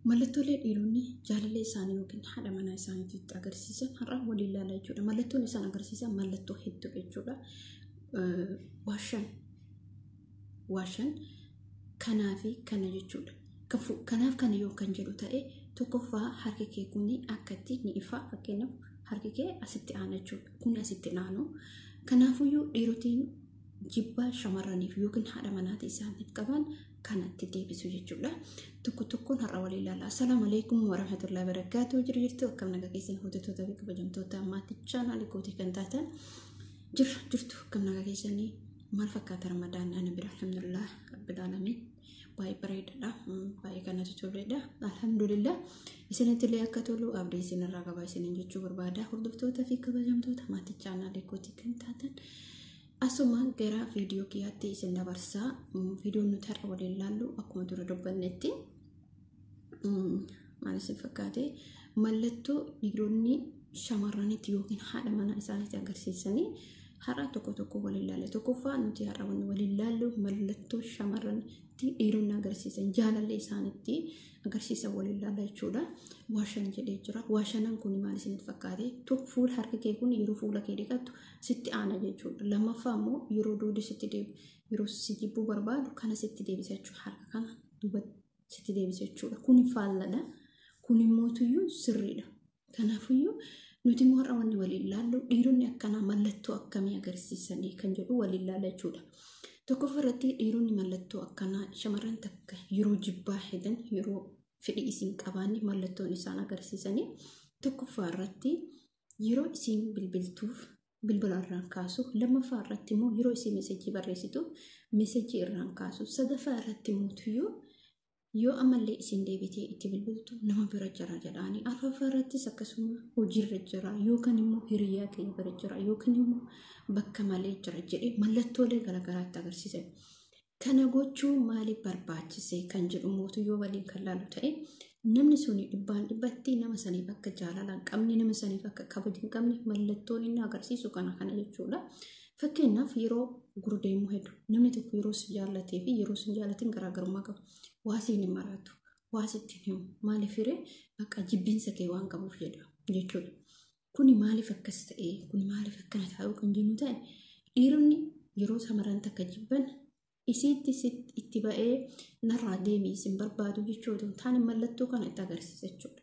Mallattoolee dhiironni jaalallee isaanii yookiin haadha manaa isaaniitti agarsiisan har'a waliin ilaalaa jechuudha. Mallattoon isaan agarsiisan mallattoo hedduudha jechuudha. Waa shan kanaa fi kana jechuudha. Kanaaf kana yoo kan jedhu ta'e, tokkoffaa harki kee kun akkatti ni ifa. Fakkeenyaaf, harki kee asitti aana jechuudha. Kun asitti aanu. Kanaafuyyuu dhiirotiin jibbaa shamarraniif yookiin haadha manaatii isaaniif qaban kanatti deebisu jechuudha. Tokko tokkoon har'a waliin ilaalla. Assalaamu alaikum warahmatullahi wabarakatuh. Jiru jirtu, akkam nagaa keessan, hojjettoota fi kabajamtoota maatii chaanaalii kootii kan taatan? Jira jirtu, akkam nagaa keessanii? Maal fakkaata Ramadaan? Ana bira alhamdulillah rabbil alamin, baay'ee bareedaadha, baay'ee kanatti toledha, alhamdulillah. Isinitti illee akka tolu abdii isinirraa qaba isiniin jechuu barbaada. Hordoftoota fi kabajamtoota maatii chaanaalii kootii kan taatan, asuma gara viidiyoo kiyyaatti isin dabarsaa. Viidiyoon nuti har'a waliin ilaallu, akkuma dura dubbannetti, maal isin fakkaate, mallattoo dhiironni shamarranitti yookiin haadha manaa isaaniitti agarsiisanii har'a tokko tokko waliin ilaalle. Tokkoffaa, nuti har'a wanni waliin ilaallu mallattoo shamarranitti dhiironni agarsiisan, jaalallee isaanitti agarsiisan waliin ilaalla jechuudha. Waa shan jedhee jira. Waa shanan kun maal isinitti fakkaate? Tokko, fuula harki kee kun yeroo fuula kee dhiqattu sitti aana jechuudha. Lammaffaa immoo yeroo duudi sitti deebi, yeroo si jibbuu barbaadu kana sitti deebisa jechuudha. Harka kana duuba sitti deebisa jechuudha. Kun faalladha. Kun immoo tuyyuu sirriidha. Kanaafiyyuu nuti immoo har'a wanni waliin ilaallu dhiironni akkanaa mallattoo akkamii agarsiisanii kan jedhu waliin ilaalla jechuudha. Tokkoffaa irratti, dhiironni mallattoo akkanaa shamarran takka yeroo jibbaa hedan, yeroo fedhii isiin qabaanne mallattoon isaan agarsiisanii, tokkoffaa irratti yeroo isiin bilbiltuuf bilbila irraan kaasu, lammaffaa irratti immoo yeroo isiin meesejii barreessituuf meesejii irraan kaasu, sadaffaa irratti immoo tuyyuu yoo ammallee isin deebitee itti bilbiltu nama bira jira jedhaanii, arfaffaa irrattis akkasuma hojiirra jira yookaan immoo hiriyaa keenya bira jira yookaan immoo bakka malee jira jedhee mallattoolee garaagaraatti agarsiisan. Kana gochuun maaliif barbaachise kan jedhu mootu yoo waliin kan laalu ta'e, namni suni dhibbaan dhibbatti nama saniif akka jaalala hin qabne, nama saniif akka kabaja hin qabne mallattoon inni agarsiisu kana kana jechuudha. Fakkeenyaaf, yeroo gurdeemuu hedduu namni tokko yeroo si jaallatee fi yeroo si hin jaallatin garaagarummaa qaba. Waa siin hin maraatu, waa sitti hin himu. Maaliif hiree bakka jibbiinsa kee waan qabuuf jedha jechuudha. Kuni maaliif akkas ta'e, kuni maaliif akkana ta'uu kan jennu ta'e, dhiironni yeroo shamarran takka jibban isiitti itti ba'ee narraa deemii isin barbaadu jechuudha. Taane mallattoo kana itti agarsiisa jechuudha.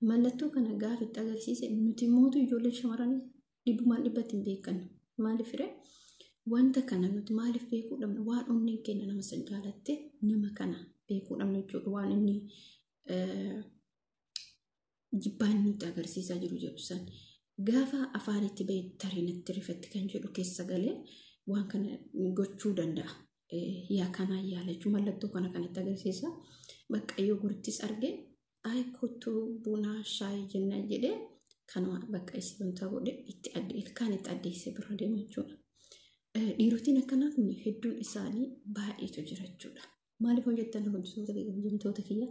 Mallattoo kana gaafa itti agarsiise, nuti mootu ijoollee shamarranii dhibbumaan dhibbatti hin beekan. Maaliif hiree wanta kana nuti maaliif beekuu dhabna? Waan onneen keenya nama san jaalatte nama kana beekuu dhabna jechuudha. Waan inni jibbaan nutti agarsiisaa jiru jedhu san. Gaafa afaan itti ba'e tarii natti rifatti kan jedhu keessa galee waan kana gochuu danda'a. Yaa kanaa yaala jechuun mallattoo kana kan itti agarsiisa. Bakka yoo gurittis arge, "Ayi, kottuu bunaa shaayii jenna," jedhee kanuma bakka isii wanta godhe itti adde ilkaan itti addeessee bira deema jechuudha. Dhiirotiin akkanaa kun hedduun isaanii baay'eetu jira jechuudha. Maaliif hojjettan, hojjettoota kabajamtoota kiyya?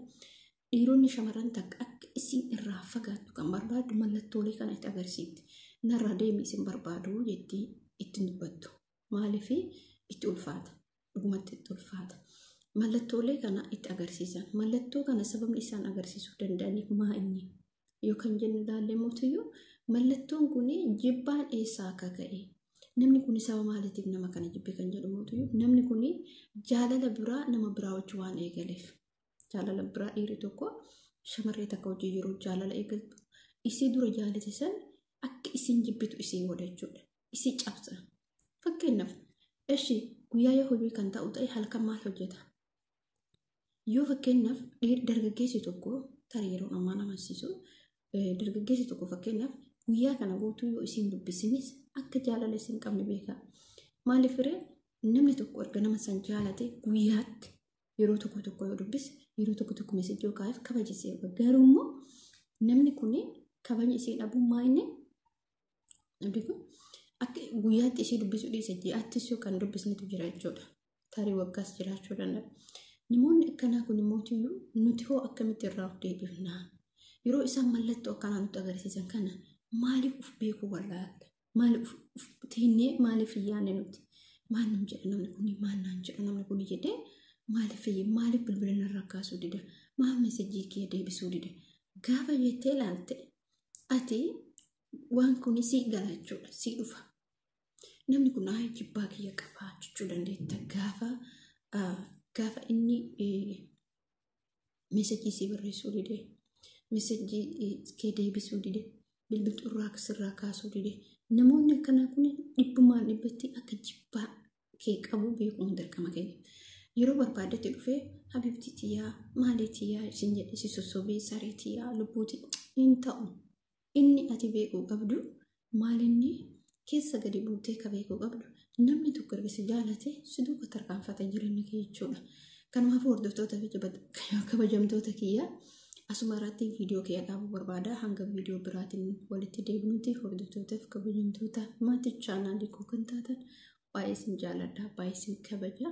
Dhiironni shamarran takka akka isin irraa fagaattu kan barbaaddu mallattoolee kana itti agarsiifti. "Narraa deemi, isin barbaadu," jetti ittiin dubbattu. Maaliif itti ulfaata? Dhugumatti itti ulfaata. Mallattoolee kana itti agarsiisan. Mallattoo kana sababni isaan agarsiisuu danda'aniif maa inni? Yoo kan jennu ilaalle mootiyyuu, mallattoon kun jibbaan eessaa akka ka'e, namni kun sababa maaliitiif nama kana jibbe kan jedhu mootiyyuu, namni kun jaalala biraa nama biraa wajjin waan eegaleef. Jaalala biraa, dhiirri tokko shamarree takka wajjin yeroo jaalala eegaltu, isii dura jaalate san akka isin jibbitu isii godha jechuudha. Isii cabsa. Fakkeenyaaf, eshi guyyaa yoo hojii kan ta'u ta'e, halkan maal hojjeta? Yoo fakkeenyaaf dargaggeessi tokko, tarii yeroo ammaa nama amansiisu, dargaggeessi tokko fakkeenyaaf guyyaa kana guutuu yoo isin dubbisinis akka jaalala isin qabne beekaa. Maaliif firee namni tokko erga nama san jaalate guyyaatti yeroo tokko tokko yoo dubbise, yeroo tokko tokko meesejii yoo kaa'eef kabajisee. Garuu immoo namni kun kabaja isii dhabummaa inni namni kun akka guyyaatti ishee dubbisuu dhiise, ji'aattis yoo kan dubbisnetu jira jechuudha. Tarii waggaas jiraachuu danda'a. Namoonni akkanaa kun immoo nuti hoo akkamitti irraa of deebifnaa? Yeroo isaan mallattoo akkanaa nutti agarsiisan kana maaliif of beekuu wallaalla? Maaliif of teennee maaliif hin yaadne nuti? Maal nun jedha namni kun, maal naan jedha namni kun jedhee, maaliif bilbila narraa kaasuu dida? Maaf meesejii kee deebisuu dide? Gaafa jettee ilaalte ati waan kun sii gala jechuudha, sii dhufa. Namni kun haa jibbaa kiyya qabaa jechuu dandeetta gaafa inni meesejii sii barreessuu dide, meesejii kee deebisuu dide, bilbilxurraa sirraa kaasuu dide. Namoonni akkanaa kun dhibbumaan dhibbatti akka jibbaa kee qabu beekuun dirqama keenya. Yeroo barbaadetti dhufee habibti tiyyaa, maalii tiyyaa isin jedhe si sossobee, saree tiyyaa, lubbuuti hin ta'u. Inni ati beekuu qabdu maalinni keessa gadi buutee ka beekuu qabdu, namni tokko erga si jaalate si duuka tarkaanfata jireenya kee jechuudha. Kanaafuu hordoftoota fi kabajamtoota kiyya, asuma irratti viidiyoo kiyya dhaabuu barbaada. Hanga viidiyoo biraatiin walitti deebinuti, hordoftootaaf kabajamtoota maatii chaanaalii koo kan taatan, baay'ee isin jaaladha, baay'ee isin kabaja.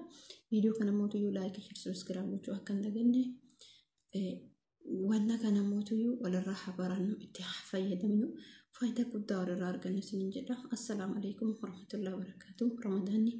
Viidiyoo kana mootuyyuu laayikii, share, subscribe gochuu akka hin daganne. Wanta kana mootuyyuu walirraa haa barannu, itti haa fayyadamnu, faayidaa guddaa walirraa argannu isiniin jedha. Assalaamu alaikum warahmatullahi wabarakatuh. Ramadaanni